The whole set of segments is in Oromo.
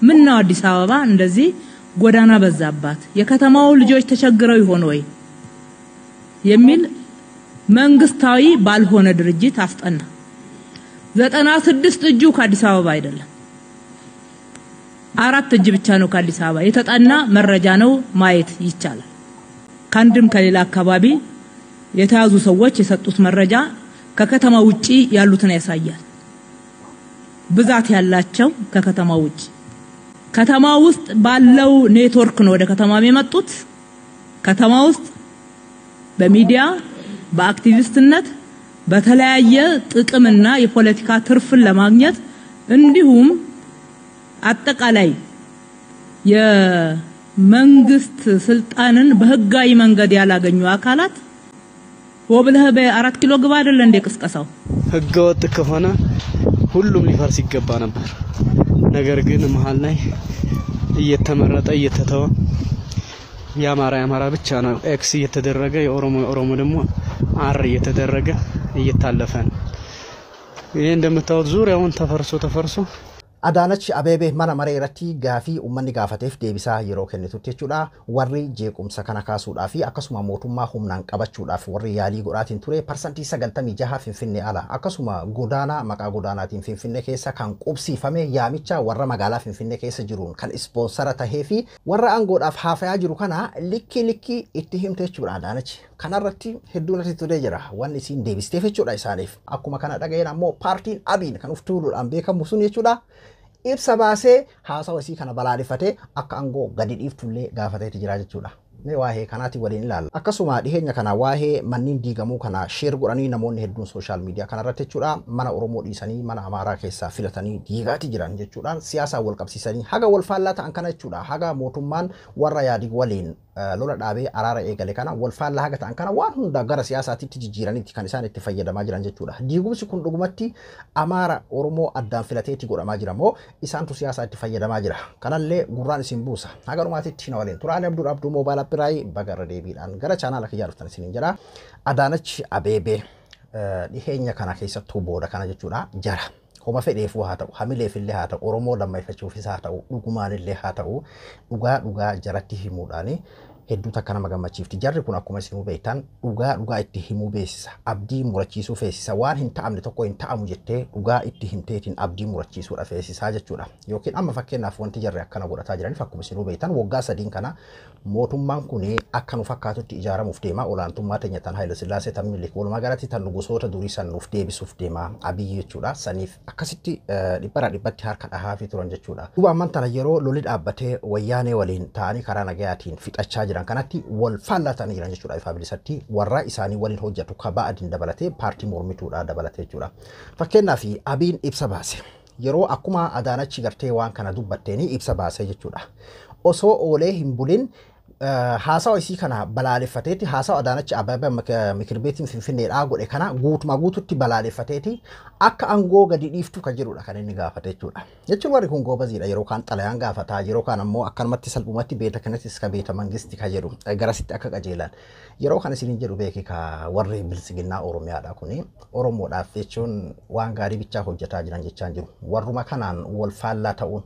ምን ነው አዲስ አበባ እንደዚህ ጎዳና በዛባት፣ የከተማው ልጆች ተቸግረው ይሆን ወይ የሚል መንግስታዊ ባልሆነ ድርጅት አስጠና። 96 እጁ ከአዲስ አበባ አይደለም፣ 4 እጅ ብቻ ነው ከአዲስ አበባ። የተጠና መረጃ ነው፣ ማየት ይቻላል። ከአንድም ከሌላ አካባቢ የተያዙ ሰዎች የሰጡት መረጃ ከከተማ ውጪ ያሉትን ያሳያል። ብዛት ያላቸው ከከተማ ውጪ፣ ከተማ ውስጥ ባለው ኔትወርክ ነው ወደ ከተማ የመጡት። ከተማ ውስጥ በሚዲያ፣ በአክቲቪስትነት፣ በተለያየ ጥቅምና የፖለቲካ ትርፍን ለማግኘት እንዲሁም አጠቃላይ የመንግስት ስልጣንን በህጋዊ መንገድ ያላገኙ አካላት ወብለህ በ4 ኪሎ ግባ አይደለ እንደ ቅስቀሳው። ህገወጥ ከሆነ ሁሉም ሊፈርስ ይገባ ነበር። ነገር ግን መሃል ላይ እየተመረጠ እየተተወ የአማራ የአማራ ብቻ ነው X እየተደረገ፣ የኦሮሞ የኦሮሞ ደግሞ R እየተደረገ እየታለፈ ነው። ይሄ እንደምታዩት ዙሪያውን ተፈርሶ ተፈርሶ Adaanach Abeebee mana maree irratti gaafii uummanni gaafateef deebisaa yeroo kennitutti jechuudha. Warri jeequmsa kana kaasuudhaa fi akkasuma mootummaa humnaan qabachuudhaaf warri yaalii godhaatiin ture 96% Finfinnee ala, akkasuma godaanaa maqaa godaanaatiin Finfinnee keessa kan qubsiifame yaamicha warra magaalaa Finfinnee keessa jiruun kan ispoonsara tahee fi warra aangoodhaaf haafayaa jiru kana likkii likkii itti himte jechuudha Adaanach. Kanarratti hedduu natti tolee jira wanni isiin deebisteef jechuudha isaaniif. Akkuma kana dhaga'een ammoo paartiin Abiin kan uf tuuluudhaan beekamu sun jechuudha, ibsa baasee haasawa isii kana balaaleffatee akka aangoo gadi dhiiftullee gaafateeti jira jechuudha. Mee waa'ee kanaati waliin ilaalla. Akkasuma dhiheenya kana waa'ee manneen diigamuu kana share godhanii namoonni hedduun social media kanarratti jechuudha, mana Oromoo dhiisanii mana Amaaraa keessaa filatanii diigaati jiran jechuudhaan siyaasaan wal qabsiisanii haga wal faallaa ta'an kana jechuudha. Haga mootummaan warra yaadii waliin lola dhaabee araara eegale kana wal faallaa haga ta'an kana waan hunda gara siyaasaatitti jijjiiranitti kan isaan itti fayyadamaa jiran jechuudha. Diigumsi kun dhugumatti Amaara Oromoo addaan filateetti godhamaa jira moo isaantu siyaasaa itti fayyadamaa jira? Kanallee gurraan isin buusa. Haga dhumaatitti na waliin turaan. Abduu Abduu Mobile Appiraayi baga irra deebiidhaan gara chaanaala kiyyaa dhuftan isiniin jedha. Adaanach Abeebee dhiheenya kana keessattuu booda kana jechuudha jara. Homa fedheefuu haa ta'u, hamileefillee haa ta'u, Oromoo lammayfachuufis haa ta'u, dhugumaanillee haa ta'u, dhugaa dhugaa jaratti himuudhaani hedduu takka nama gammachiifti. Jarri kun akkuma isinuu beektan dhugaa dhugaa itti himuu beeksisa. Abdii murachiisuu feesisa. Waan hin ta'amne tokko hin ta'amu jettee dhugaa itti himteetiin abdii murachiisuudha feesisaa jechuudha. Yookiin amma fakkeenyaaf wanti jarri akkana godhataa jiraniif akkuma isinuu beektan waggaa 3 kana mootummaan kun akka nu fakkaatutti ijaaramuuf deema. Olaantummaa teenya tan Haayile Sillaasee, tan Minilik, walumaa galatti tan gosoota durii san nuuf deebisuuf deema Abiyyi jechuudha. Saniif akkasitti dhibbarraa dhibbatti harka dhahaafii turan jechuudha. Duuba amman tana yeroo lolli dhaabbatee wayyaanee waliin ta'anii karaa nagayaatiin fixachaa jiran kanatti wal faallatanii jiran jechuudha. Ifaa bilisatti warra isaanii waliin hojjetu kabaa adiin dabalatee paartii mormituudha dabalatee jechuudha. Fakkeenyaaf Abiin ibsa baase. Yeroo akkuma Adaanachi gartee waan kana dubbatteeni ibsa baase jechuudha. Osoo oolee hin bulin haasawa isii kana balaaleffateeti, haasawa Adaanachi Abeebee mikir beetiin Finfinneedhaa godhe kana guutumaa guututti balaaleffateeti akka aangoo gadi dhiiftu kan jedhudha kan inni gaafate jechuudha. Jechuun warri kun goobaziidha, yeroo kaan xalayaan gaafataa, yeroo kaan ammoo akkanumatti salphumatti beeta kanattis ka beeta mangisti ka jedhu garasitti akka qajeelan. Yeroo kan isiniin jedhu beeki ka warri bilisiginnaa Oromiyaadha kuni Oromoodhaaf jechuun waan gaarii bichaa hojjetaa jiran jechaan jiru. Warruma kanaan wal faallaa ta'uun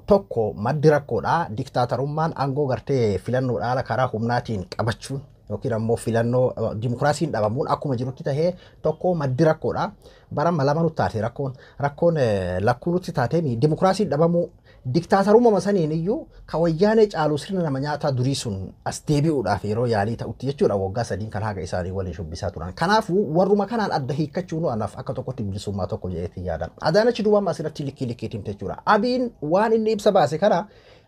tokko maddi rakkoodha. Diktaatarummaan aangoo gartee filannoo dhaala karaa humnaatiin qabachuun yookiin ammoo filannoo dimokiraasiin dhabamuun akkuma jirutti tahee tokko maddi rakkoodha. Bara lama nutti taate rakkoon, rakkoon lakkuu nutti taatee dimokiraasiin dhabamuu, diktaatarummaa saniin iyyuu ka wayyaanee caalu sirna nama nyaataa durii sun as deebi'uudhaaf yeroo yaalii ta'utti jechuudha waggaa 3 kan haga isaanii waliin shubbisaa turan. Kanaafuu warruma kanaan adda hiikkachuun anaaf akka tokkotti bilisummaa tokko jedheetti yaadan. Adaanachi duuba asirratti likkii likkiitti himte jechuudha. Abiin waan inni ibsa baase kana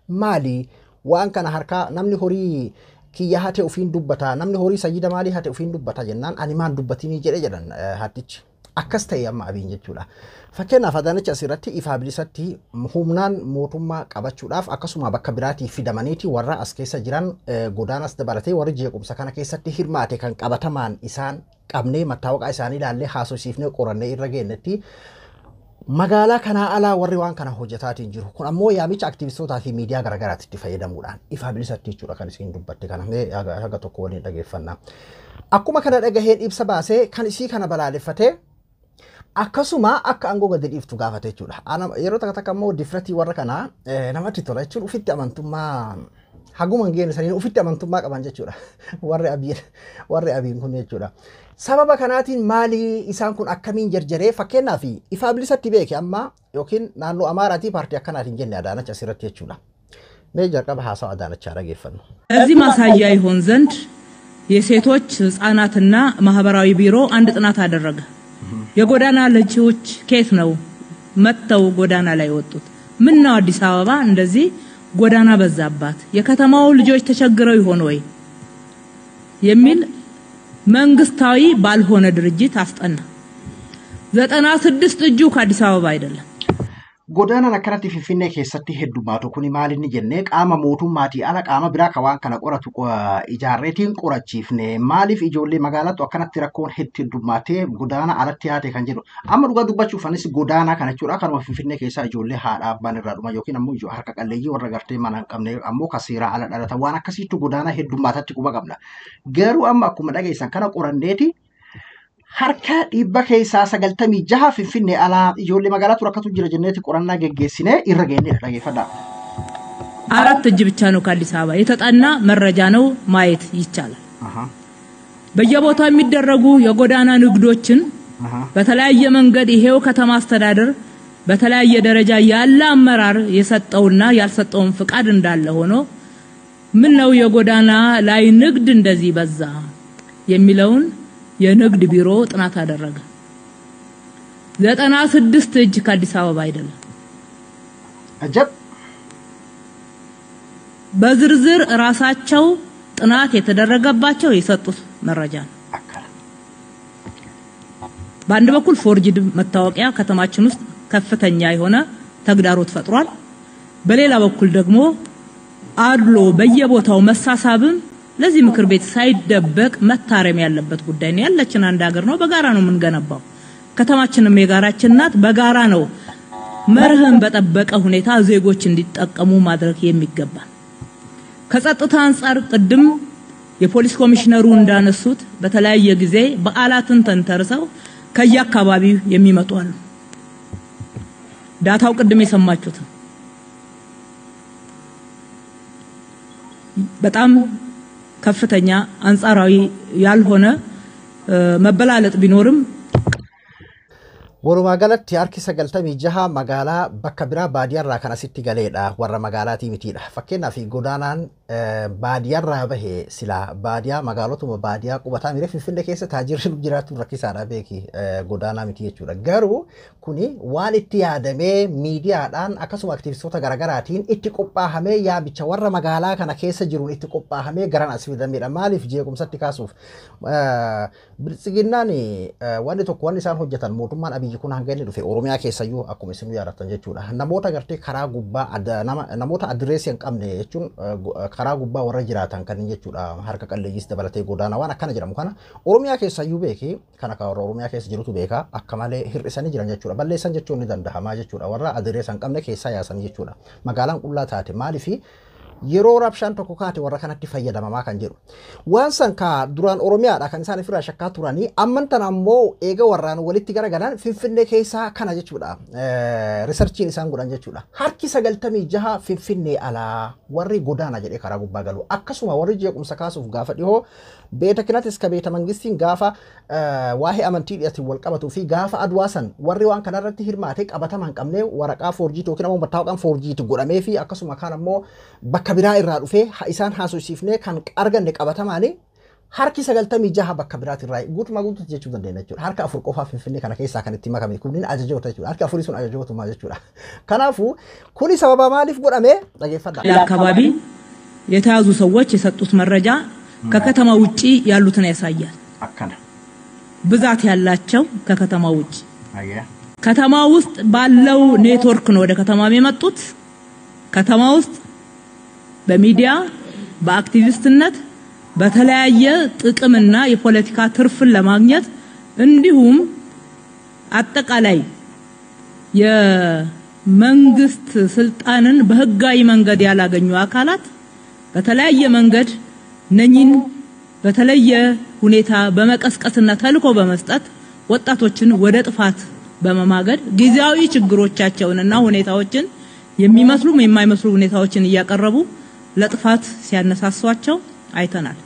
maali? Waan kana harkaa namni horii kiyya hate ofiin dubbata, namni horii sayyida maalii hate ofiin dubbata jennaan ani maan dubbatinii jedhe jedhan hattichi. Akkas ta'e amma Abiin jechuudha. Fakkeenyaaf Adaanachi asirratti ifaa bilisatti humnaan mootummaa qabachuudhaaf akkasuma bakka biraatii fidamaniiti warra as keessa jiran godaanas dabalatee warri jeequmsa kana keessatti hirmaate kan qabatamaan isaan qabnee mattaawaqaa isaanii ilaallee haasofsiifnee qorannee irra geenyetti magaalaa kanaa alaa warri waan kana hojjetaatiin jiru. Kun ammoo yaamicha aktiivistootaa fi miidiyaa garaagaraatti itti fayyadamuudhaan ifaa bilisatti jechuudha kan isiin dubbatte kana. Mee haga tokko waliin dhageeffanna. Akkuma kana dhagaheen ibsa baasee kan isii kana balaaleffatee Akkasuma akka aangoo gadi dhiiftu gaafate jechuudha. Yeroo takka takka immoo difratii warra kanaa namatti tola jechuun ofitti amantummaa haguma hin geenye saniin ofitti amantummaa qaban jechuudha. Warri Abiin kun jechuudha. Sababa kanaatiin maali isaan kun akkamiin jarjaree fakkeenyaaf ifaa bilisatti beeke amma yookiin naannoo Amaaraatii paartii akkanaatiin jenne Adaanach asirratti jechuudha. Mee jalqaba haasawa Adaanachaa dhageeffannu. ለዚህ ማሳያ ይሆን ዘንድ የሴቶች ህጻናትና ማህበራዊ ቢሮ አንድ ጥናት አደረገ። የጎዳና ልጆች ከየት ነው መጥተው ጎዳና ላይ ወጡት? ምን ነው አዲስ አበባ እንደዚህ ጎዳና በዛባት? የከተማው ልጆች ተቸግረው ይሆን ወይ የሚል መንግስታዊ ባልሆነ ድርጅት አስጠና። 96 እጁ ከአዲስ አበባ አይደለም። Godaanaan akkanatti Finfinnee keessatti heddummaatu kuni maal inni jennee qaama mootummaatii ala qaama biraa kan waan kana qoratu ijaarreetiin qorachiifne maaliif ijoollee magaalaattu akkanatti rakkoon heddummaatee godaana alatti haate kan jedhu. Amma dhugaa dubbachuuf anis godaanaa kana jechuudha kanuma Finfinnee keessaa ijoollee haadha abbaan irraa dhuma yookiin ammoo harka qalleeyyii warra gartee mana hin qabne ammoo kan seeraa ala dhalatan waan akkasiitu godaanaa heddummaatatti quba qabna. Garuu amma akkuma dhageessan kana qoranneeti harka 96% Finfinnee alaa ijoollee magaalaatu rakkatu jira jenneeti qorannaa geggeessinee irra geenyeedha dhageeffadhaa. አራት እጅ ብቻ ነው ከአዲስ አበባ የተጠና መረጃ ነው ማየት ይቻላል። በየቦታው የሚደረጉ የጎዳና ንግዶችን በተለያየ መንገድ ይሄው ከተማ አስተዳደር በተለያየ ደረጃ ያለ አመራር የሰጠውና ያልሰጠውን ፍቃድ እንዳለ ሆኖ ምን ነው የጎዳና ላይ ንግድ እንደዚህ በዛ የሚለውን የንግድ ቢሮ ጥናት አደረገ። 96 እጅ ከአዲስ አበባ አይደለም። አጀብ በዝርዝር ራሳቸው ጥናት የተደረገባቸው የሰጡት መረጃ ነው። በአንድ በኩል ፎርጅድ መታወቂያ ከተማችን ውስጥ ከፍተኛ የሆነ ተግዳሮት ፈጥሯል። በሌላ በኩል ደግሞ አድሎ በየቦታው መሳሳብም ለዚህ ምክር ቤት ሳይደበቅ መታረም ያለበት ጉዳይ ነው። ያለችን አንድ ሀገር ነው፣ በጋራ ነው የምንገነባው። ከተማችንም የጋራችን ናት። በጋራ ነው መርህን በጠበቀ ሁኔታ ዜጎች እንዲጠቀሙ ማድረግ የሚገባ። ከጸጥታ አንፃር ቅድም የፖሊስ ኮሚሽነሩ እንዳነሱት በተለያየ ጊዜ በዓላትን ተንተርሰው ከየአካባቢው የሚመጡ አሉ። ዳታው ቅድም የሰማችሁት በጣም ከፍተኛ አንጻራዊ ያልሆነ መበላለጥ ቢኖርም Walumaa galatti harki 96 magaalaa bakka biraa baadiyyaarraa kan asitti galeedha warra magaalaatii mitiidha. Fakkeenyaaf godaanaan baadiyyaarraa bahe silaa baadiyyaa magaalotuma baadiyyaa qubataa mire Finfinnee keessa taajirri jiraatu rakkisaadha beeki godaanaa miti jechuudha. Garuu kuni waan itti yaadamee miidiyaadhaan akkasuma aktivistoota garaagaraatiin itti qophaahamee yaabicha warra magaalaa kana keessa jiruun itti qophaahamee garan as fidameedha. Maaliif jeequmsatti kaasuuf biltsiginnaan wanni tokko wanni isaan hojjetan mootummaan Abiyyi kun hanga inni dhufe Oromiyaa keessayyuu akkuma isin yaadattan jechuudha. Namoota gartee karaa gubbaa namoota adireesii hin qabne jechuun karaa gubbaa warra jiraatan kan jechuudha. Harka qalleeyyiis dabalatee godaana waan akkana jedhamu kana Oromiyaa keessayyuu beeki kana kan warra Oromiyaa keessa jirutu beeka akka malee hir'isanii jiran jechuudha. Balleessan jechuun ni danda'ama jechuudha. Warra adireessa hin qabne keessaa yaasan jechuudha. Magaalaan qullaa taate maaliifi yeroo rabshaan tokko kaate warra kanatti fayyadamamaa kan jedhu. Waan san ka duraan Oromiyaadha kan isaan ofirraa shakkaa turanii amman tana ammoo eega warraan walitti garagalan Finfinnee keessaa kana jechuudha. Riisarchiin isaan godhan jechuudha. Harki 96 Finfinnee alaa warri godaana jedhee karaa gubbaa galu. Akkasuma warri jeequmsa kaasuuf gaafa dhihoo beeta kinatis ka beeta mangistiin gaafa waa'ee amantii dhiyaatiin wal qabatuu fi gaafa adwaa san warri waan kanarratti hirmaate qabatama hin qabne waraqaa foorjiitu yookiin ammoo mattaawaqaan foorjiitu godhamee fi akkasuma kaan ammoo bakka biraa irraa dhufee isaan haasofsiifnee kan arganne qabatamaani harki 96 bakka biraati irraa guutumaa guutuutti jechuu dandeenya jechuudha. Harka 4 qofaa Finfinnee kana keessaa kan itti makame kunniin ajajoota jechuudha. Harki 4 sun ajajootumaa jechuudha. Kanaafuu kuni sababa maaliif godhame dhageeffadha. አካባቢ የተያዙ ሰዎች የሰጡት መረጃ ከከተማ ውጪ ያሉትን ያሳያል። akkana ብዛት ያላቸው ከከተማ ውጪ ከተማ ውስጥ ባለው ኔትወርክ ነው ወደ ከተማ የመጡት። ከተማ ውስጥ በሚዲያ በአክቲቪስትነት በተለያየ ጥቅምና የፖለቲካ ትርፍን ለማግኘት እንዲሁም አጠቃላይ የመንግስት ስልጣንን በህጋዊ መንገድ ያላገኙ አካላት በተለያየ መንገድ ነኝን በተለየ ሁኔታ በመቀስቀስና ተልኮ በመስጠት ወጣቶችን ወደ ጥፋት በመማገድ ጊዜያዊ ችግሮቻቸውንና ሁኔታዎችን የሚመስሉም የማይመስሉ ሁኔታዎችን እያቀረቡ ለጥፋት ሲያነሳሷቸው አይተናል።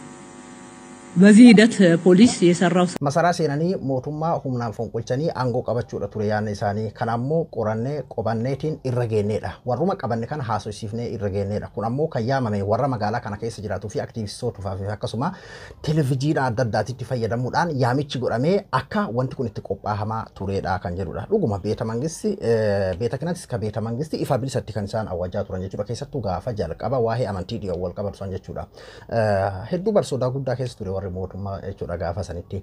በዚህ ሂደት ፖሊስ የሰራው Masaraa seenanii mootummaa humnaan fonqolchanii aangoo qabachuudha ture yaadni isaanii. Kana ammoo qorannee qobanneetiin irra geenneedha. Warruma qabanne kana haasofsiifnee irra geenneedha. Kun ammoo kan yaamame warra magaalaa kana keessa jiraatuu fi aktiivistootaa fi akkasuma televezyiinii adda addaatitti fayyadamuudhaan yaamichi godhamee akka wanti kun itti qophaahamaa turedha kan jedhudha. Dhuguma beeta mangisti beeta kanattis ka beeta mangisti ifa bilisatti kan isaan awwaajaa turan jechuudha. Keessattuu gaafa jalqaba waa'ee amantii dhiyoo wal qabatu san jechuudha. Hedduu barsodaa guddaa keessa ture warri mootummaa jechuudha gaafa sanitti.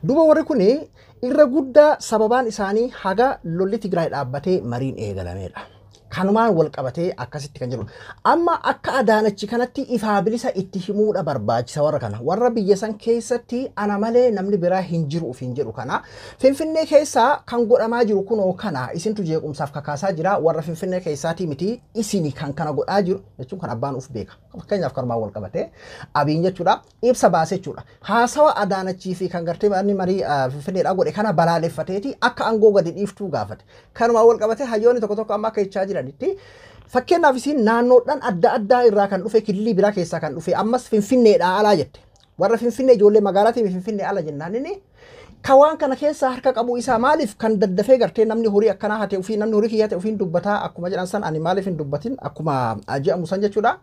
Duuba warri kun irra guddaa sababaan isaanii haga lolli Tigraay dhaabbatee mariin eegalameedha. Kanumaan wal qabatee akkasitti kan jedhu. Amma akka Adaanachi kanatti ifaa bilisa itti himuudha barbaachisa warra kana. Warra biyya san keessatti ana malee namni biraa hin jiru ofiin jedhu kana. Finfinnee keessaa kan godhamaa jiru kunoo kana isintu jeequmsaaf kakaasaa jira. Warra Finfinnee keessaatii miti isini kan kana godhaa jiru jechuun kan abbaan uf beeka. Fakkeenyaaf kanumaan wal qabatee Abiin jechuudha ibsa baasee jechuudha. Haasawa Adaanachii fi kan gartee manni marii Finfinneedhaa godhe kana balaaleffateeti akka aangoo gadi dhiiftuu gaafate. Kanumaan wal qabatee hayyoonni tokko tokko amma akka jechaa jiranitti fakkeenyaaf isin naannoodhaan adda addaa irraa kan dhufe kililii biraa keessaa kan dhufe ammas Finfinneedhaa alaa jette. Warra Finfinnee ijoollee magaalaatii Finfinnee ala jennaan inni ka waan kana keessaa harka qabu isaa maaliif kan daddafee gartee namni horii akkanaa hate ofii namni horii kiyyaa ta'e ofiin dubbataa akkuma jedhan san ani maaliif hin dubbatin akkuma je'amu san jechuudha.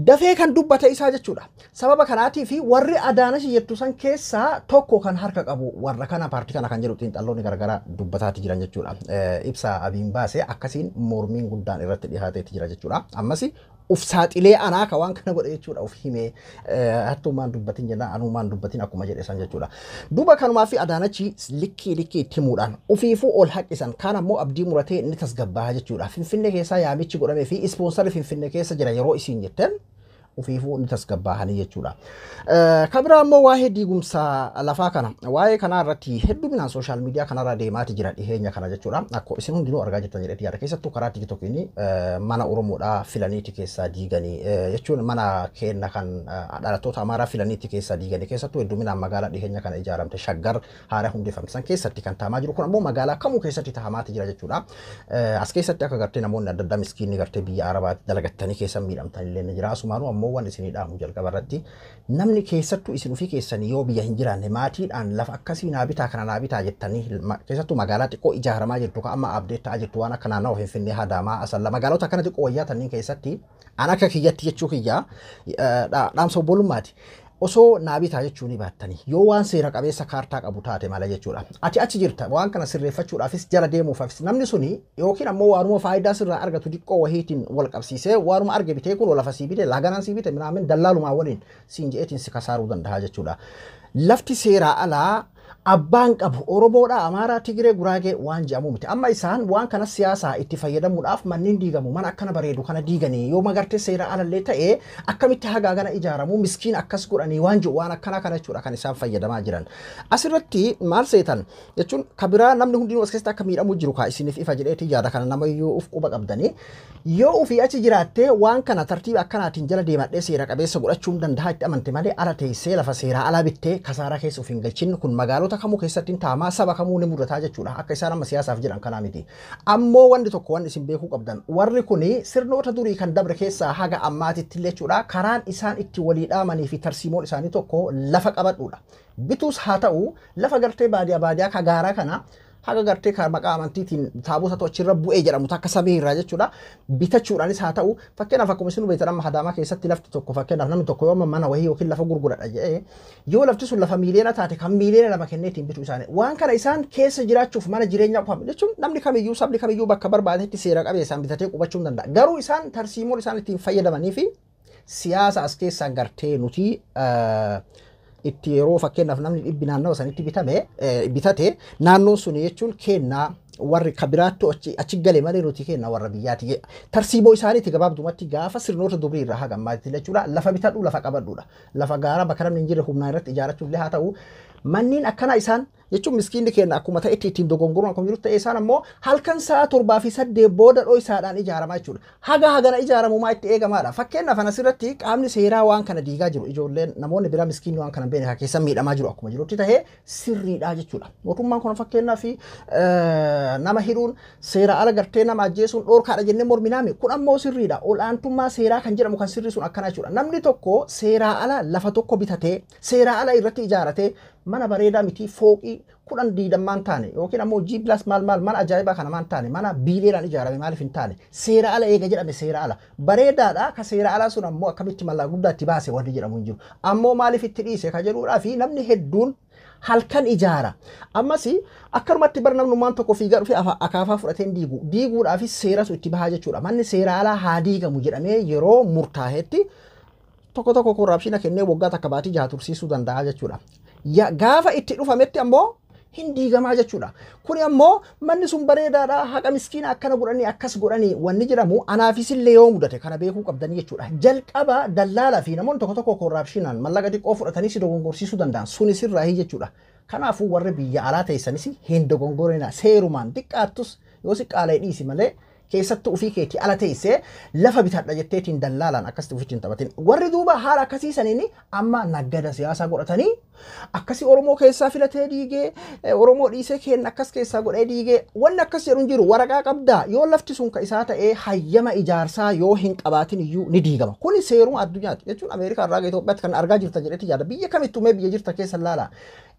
Dafee kan dubbate isaa jechuudha. Sababa kanaatii fi warri Adaanachi jettu san keessaa tokko kan harka qabu warra kana paartii kana kan jedhu xiinxalloonni garagaraa dubbataati jiran jechuudha. Ibsa Abiin baase akkasiin mormiin guddaan irratti dhihaateeti jira jechuudha. Ammas uf saaxilee anaa ka waan kana godhe jechuudha uf himee hattumaan dubbatin jenna anumaan dubbatin akkuma jedhe san jechuudha. Duuba kanumaa fi Adaanachi likkii likkii itti himuudhaan ufiifuu ol haqqisan kaan ammoo abdii muratee inni tasgabbaa'a jechuudha. Finfinnee keessaa yaamichi godhamee fi ispoonsarri Finfinnee keessa jira yeroo isiin jetteen ufiifuu ni tasgabbaa'anii jechuudha. Kan biraa immoo waa'ee diigumsa lafaa kana waa'ee kanaa irratti hedduminaan sooshaal miidiyaa kanarra deemaati jira dhiheenya kana jechuudha. Akkuma isin hundinuu argaa jirtan jedheeti yaada keessattuu karaa TikTokiin mana Oromoodhaa filaniiti keessaa diiganii jechuun mana keenna kan dhalattoota Amaaraa filaniiti keessaa diiganii keessattuu hedduminaan magaalaa dhiheenya kana ijaaramte Shaggar haaraa hundeeffamte san keessatti kan taa'amaa jiru kun ammoo magaalaa kamuu keessatti taa'amaati jira jechuudha. As keessatti akka gartee namoonni adda addaa miskiinni gartee biyya Arabaatti dalagattanii keessa miidhamtan illee ni jira. Asumaanuu ammoo waan isinii dhaamu jalqaba irratti namni keessattuu isin ofii keessanii yoo biyya hin jiraanne maatiidhaan lafa akkasii naa bitaa kana naa bitaa jettanii keessattuu magaalaa xiqqoo ijaaramaa jirtu kan amma abdeet ta'aa jirtu waan akka naannawa Finfinnee Adaamaa Asallaa magaalota akkana xiqqoo wayyaa tanniin keessatti an akka kiyyatti jechuu kiyyaa dhaamsa obbolummaati. Osoo naa bitaa jechuu ni baattanii yoo waan seera qabeessa kaartaa qabu taate malee jechuudha. Ati achi jirta waan kana sirreeffachuudhaafis jala deemuufafis namni suni yookiin ammoo waanuma faayidaa sirraa argatu xiqqoo wahiitiin wal qabsiisee waanuma arge bitee kun lafa sii bite laganaan sii bite minaamin dallaalumaa waliin siin je'eetiin si kasaaruu danda'a jechuudha. Lafti seeraa alaa abbaan qabu Oromoodha, Amaaraa, Tigree, Guraagee waan jedhamu miti. Amma isaan waan kana siyaasaa itti fayyadamuudhaaf manneen diigamu mana akkana bareedu kana diiganii yoo magartee seera alallee ta'e akkamitti hagaagana ijaaramu miskiin akkas godhanii waan jedhu waan akkana kana jechuudha kan isaan fayyadamaa jiran. Asirratti maal seetan jechuun kabiraa namni hundinuu as keessatti akka miidhamu jiru kaa isiniif ifa jedheeti yaada kana namayyuu uf quba qabdanii yoo ofii achi jiraattee waan kana tartiiba akkanaatiin jala deemadhee seera qabeessa godhachuun danda'a itti amante malee ala teessee lafa seeraa alaa bittee kasaaraa keessa of hin galchin kun magaalota kamuu keessatti taamaa saba kamuu ni mudataa jechuudha. Akka isaan amma siyaasaaf jedhan kanaa miti. Ammoo wanti tokko wanni isin beekuu qabdan warri kuni sirnoota durii kan dabre keessaa haga ammaatitti illee jechuudha karaan isaan itti walii dhaamanii fi tarsiimoon isaanii tokko lafa qabadhuudha. Bituus haa ta'u lafa gartee baadiyaa baadiyaa ka gaaraa kana haga gartee ka maqaa amantiitiin taabota achirra bu'ee jedhamu takka samii irraa jechuudha. Bitachuudhaanis haa ta'u fakkeenyaaf akkuma isin hubattan amma Adaamaa keessatti lafti tokko fakkeenyaaf namni tokko yoo mana wayii yookiin lafa gurguradha jedhee yoo lafti sun lafa miiliyoona taate kan miiliyoona 2 kenneetiin bituu isaanii waan kana isaan keessa jiraachuuf mana jireenyaa qofa jechuun namni kamiyyuu sabni kamiyyuu bakka barbaadetti seera qabeessaan bitatee qubachuu hin danda'a. Garuu isaan tarsiimoon isaan ittiin fayyadamanii fi siyaasa as keessaan gartee nuti itti yeroo fakkeenyaaf namni dhibbi naannawa sanitti bitate naannoon suni jechuun kennaa warri kabiraattu achi gale malee nuti kennaa warra biyyaati. Tarsiimoo isaaniitti gabaabdumatti gaafa sirnoota durii irraa haga ammaatti jechuudha lafa bitadhu lafa qabadhuudha. Lafa gaaraa bakka namni hin jirre humnaa irratti ijaarrachuuf illee haa ta'u manneen akkana isaan Jechuun miskiinni keenya akkuma ta'etti ittiin dogongoruun akkuma jiru ta'e, isaan ammoo halkan sa'a 7 fi 8 booda dho'isaadhaan ijaaramaa jechuudha. Haga hagana ijaaramumaa itti eegamaadha. Fakkeenyaaf asirratti qaamni seeraa waan kana diigaa jiru, ijoolleen namoonni biraa miskiinni waan kana hin beekne keessa miidhamaa jiru akkuma jirutti ta'ee sirriidha jechuudha. Mootummaan kun fakkeenyaaf nama hidhuun seera ala gartee nama ajjeesuun dhoorkaadha jennee morminaami. Kun ammoo sirriidha. Ol'aantummaa seeraa kan jedhamu kan sirrii sun akkana jechuudha. Namni tokko seeraa ala lafa tokko bitatee seeraa ala irratti ijaaratee mana bareedaa miti fooqii 10 20 taane yookiin ammoo G plus maal maal mana ajaa'ibaa kana maan taane mana biileedhaan ijaarame maaliif hin taane seera ala eega jedhame seera ala bareedaadha. Ka seera alaa sun ammoo akkamitti mallaa guddaa itti baase wanti jedhamu hin jiru. Ammoo maaliif itti dhiise ka jedhuudhaa fi namni hedduun halkan ijaara. Ammas akkanumatti bar namnummaan tokko fiigaa dhufee akaafaa fudhateen diigu diiguudhaafis seeratu itti bahaa jechuudha. Manni seera alaa haa diigamu jedhamee yeroo murtaa'etti tokko tokko corruption kennee waggaa takka baatii 6 tursiisuu danda'a jechuudha. Gaafa itti dhufametti ammoo hin diigamaa jechuudha. Kuni ammoo manni sun bareedaadha, haqa miskiina akkana godhanii akkas godhanii wanni jedhamu anaafis illee yoo mudate kana beekuu qabdanii jechuudha. Jalqaba dallaalaa fi namoonni tokko tokko corruptionaan mallaqa xiqqoo fudhatanii si dogongorsiisuu danda'an suni sirraahii jechuudha. Kanaafuu warri biyya alaa teessanis hin dogongorina, seerumaan xiqqaattus yoo si qaala'e dhiisi malee keessattuu ofii keetii ala teessee lafa bitadha jetteetiin dallaalaan akkasitti ofitti hin taphatin. Warri duuba haala akkasii saniin amma naggada siyaasaa godhatanii akkasii Oromoo keessaa filatee diigee Oromoo dhiisee kenna akkas keessaa godhee diigee wanni akkas jedhu hin jiru. Waraqaa qabdaa yoo lafti sun ka isaa ta'ee hayyama ijaarsaa yoo hin qabaatin iyyuu ni diigama. Kuni seeruma addunyaati jechuun Ameerikaa irraa Itoophiyaatti kan argaa jirta jedhetti yaada. Biyya kamittuu mee biyya jirta keessa laala.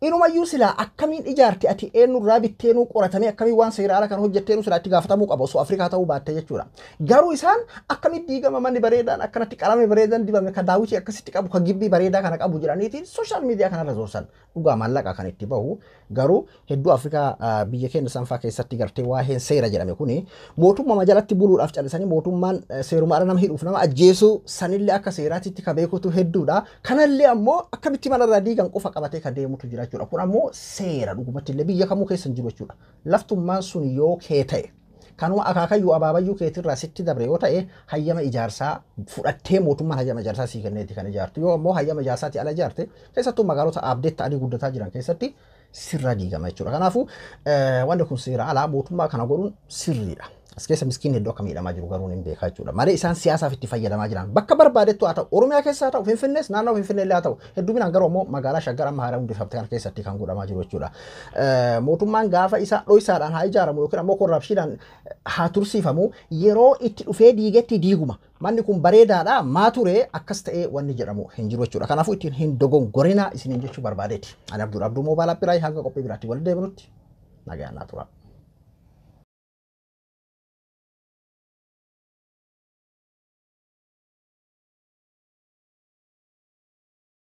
Inumayyuu silaa akkamiin ijaarte ati eenyurraa bitteenuu qoratamee akkamiin waan seera ala kana hojjetteenuu silaa itti gaafatamuu qaba osoo Afrikaa ta'uu baatte jechuudha. Garuu isaan akkamitti diigama manni bareedaan akkanatti qalame bareedaan dibame ka daawwitii akkasitti qabu ka gibbii bareedaa kana qabu jedhaniitiin social media kanarra zoorsan. Dhugaa maallaqa kan itti bahu garuu hedduu Afrikaa biyya keenya sanfaa keessatti gartee waa'een seera jedhame kuni mootummaa jalatti buluudhaaf callisanii mootummaan seeruma ala nama hidhuuf nama ajjeesuu sanillee akka seeraatitti ka beekutu hedduudha. Kanallee ammoo akkamitti manarraa diigan qofa qabatee ka deemutu jira jechuudha. Kun ammoo seera dhugumatti illee biyya kamuu keessa hin jiru jechuudha. Laftummaan sun yoo kee ta'e kanuma akaakayyuu abaabayyuu keetirraa sitti dabre yoo ta'e hayyama ijaarsaa fudhattee mootummaan hayyama ijaarsaa sii kenneeti kan ijaartu. Yoo ammoo hayyama ijaarsaati ala ijaarte keessattuu magaalota abdeet ta'anii guddataa jiran keessatti sirra diigama jechuudha. Kanaafuu wanti kun seera alaa mootummaa kana godhuun sirriidha. As keessa miskiin hedduu akka miidhamaa jiru garuu hin beekaa jechuudha. Malee isaan siyaasaaf itti fayyadamaa jiran. Bakka barbaadettu haa ta'u, Oromiyaa keessa haa ta'u, Finfinnees naannoo Finfinnee illee haa ta'u, hedduminaan garuu ammoo magaalaa Shaggar amma haaraa hundeeffamte kana keessatti kan godhamaa jiru jechuudha. Mootummaan gaafa isa dho'isaadhaan haa ijaaramu yookiin ammoo corruptionaan haa tursiifamu yeroo itti dhufee diigetti diiguma. Manni kun bareedaadha maa ture akkas ta'ee wanni jedhamu hin jiru jechuudha. Kanaafuu ittiin hin dogongorina isiniin jechuu barbaadeeti. Ani Abdul Abduu Moobaayil Appiraay hanga qophii biraatti wal deebinutti nagaan naa tura.